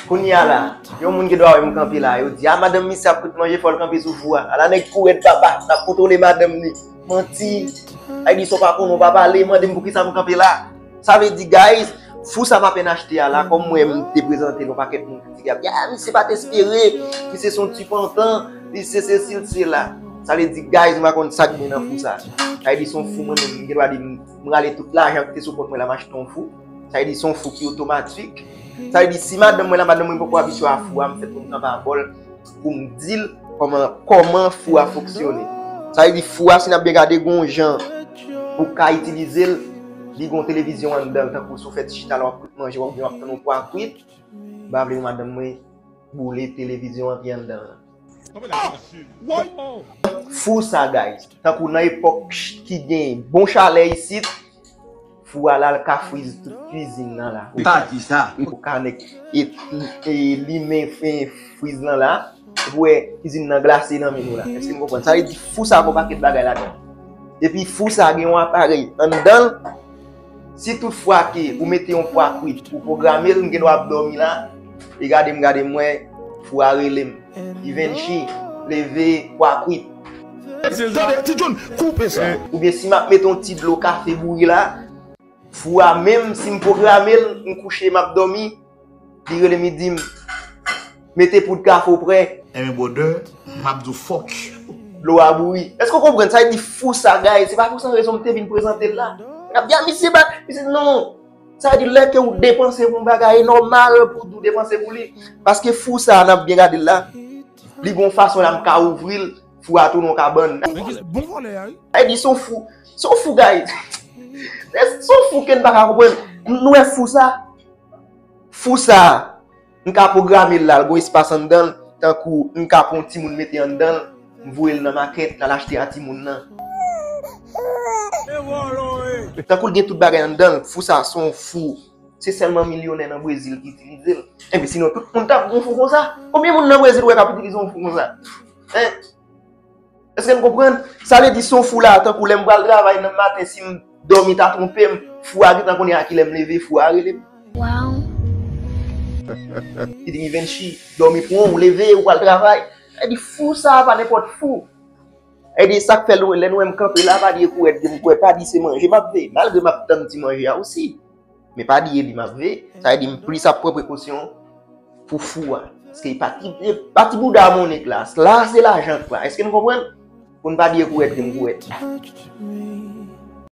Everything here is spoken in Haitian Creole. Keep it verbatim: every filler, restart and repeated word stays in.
Kounye a la, yon moun gen dwa wè m kanpe la, yo di, a, madanm misye ap kout manje, fò l kanpe sou fou a. Ala nèg kourèd papa, l ap kontwole madanm li. Manti. Ay di sa w pa konnen, w pa pale, mande m poukisa m kanpe la. Sa vle di, guys, fou sa m apenn achte a la, kòm mwen m te prezante l, yon pakèt moun kritike ap di, a, misye pa t espere, misye se yon ti pantan, misye se sesi, sela. Sa vle di, guys, m pa konn sa k gen nan fou sa. Sa vle di, se yon fou mwen menm, m gen dwa di, m, m rale tout lajan ki te sou kont mwen la, m achte yon fou. Sa vle di, se yon fou ki otomatik. Sa vle di, si madanm mwen la, madanm mwen poko abitye a fou a, m fèt pou m kanpe a bò l, pou m di l kòman, kòman fou a fonksyone. Sa vle di, fou a, si n ap byen gade, gen yon jan ou ka itilize l, li gen yon televizyon anndan l, tankou si w fè ti chita la, w ap kout manje, w ap, w ap tann yon pwa kwit. M pa vle pou madanm mwen boule televizyon an ki anndan an. Fou sa, guys. Tankou nan epòk ch-, ki gen bon chalè isit, fou a la, l ka friz tout kwizin nan la. Pa di sa. Ou ka nèk e, e limen fen friz lan la, ou wè kwizin nan glase nan men nou la. Èske n konprann? Sa vle di fou sa gon pakèt bagay ladan. Epi fou sa gen yon aparèy anndan l. Si tout fwa ke ou mete yon pwa kwit, ou pwograme l, m gen dwa ap dòmi la, e gade m, gade m wè, fou a rele m. Givenchy, leve pwa kwit. Tande, Ti John, koupe sa. Oubyen si m ap mete yon ti dlo kafe bouri la, fou a menm, si m pwograme l, m kouche, m ap dòmi, li rele m, li di m, mete poud kafe w prè. Enben, brother, m ap di w fuck you. Dlo a bouri. Èske w konprann? Sa vle di fou sa, guys. Se pa pou san rezon m te vin prezante l la. N ap di, a, misye pa, misye, non. Sa vle di, lè ke ou depanse pou yon bagay, e nòmal pou w depanse pou li. Paske fou sa, n ap byen gade l la. Li gon fason la, m ka ouvri l, fou a tounen yon kabann. Bon vòlè a, wi. Sa vle di, se yon fou. Se yon fou, guys. Se yon fou ke n pa ka konprann. Nou wè fou sa. Fou sa, m ka pwograme l la, l gon espas anndan l, tankou m ka pran yon timoun mete anndan l, m voye l nan makèt, l al achte a timoun nan. Tankou l gen tout bagay anndan l, fou sa se yon fou. Se sèlman milyonè nan Brezil ki itilize l. Enben, sinon, tout moun t ap gon fou konsa. Konbyen moun nan Brezil w wè k ap itilize yon fou konsa? Hein? Èske n konprann? Sa vle di, se yon fou la, tankou lè m pral travay nan maten, si m dòmi ta twonpe m, fou a gentan konnen a kilè m leve, fou a rele m. Wow. Li di, Givenchy, dòmi pran w, leve, ou pral travay. Sa vle di, fou sa a pa nenpòt fou. Sa vle di, sa k fè lè, lè nou wè m kanpe la, pa di e kourèd ke m kourèd, pa di se manje m ap veye, malgre m ap tann ti manje a osi. Men pa di e li m ap veye. Sa vle di m plis ap pran prekosyon pou fou a. Paske e pa ti, e pa ti bouda monnen k la. La se lajan k la. Èske n konprann? Pou n pa di e kourèd ke m kourèd.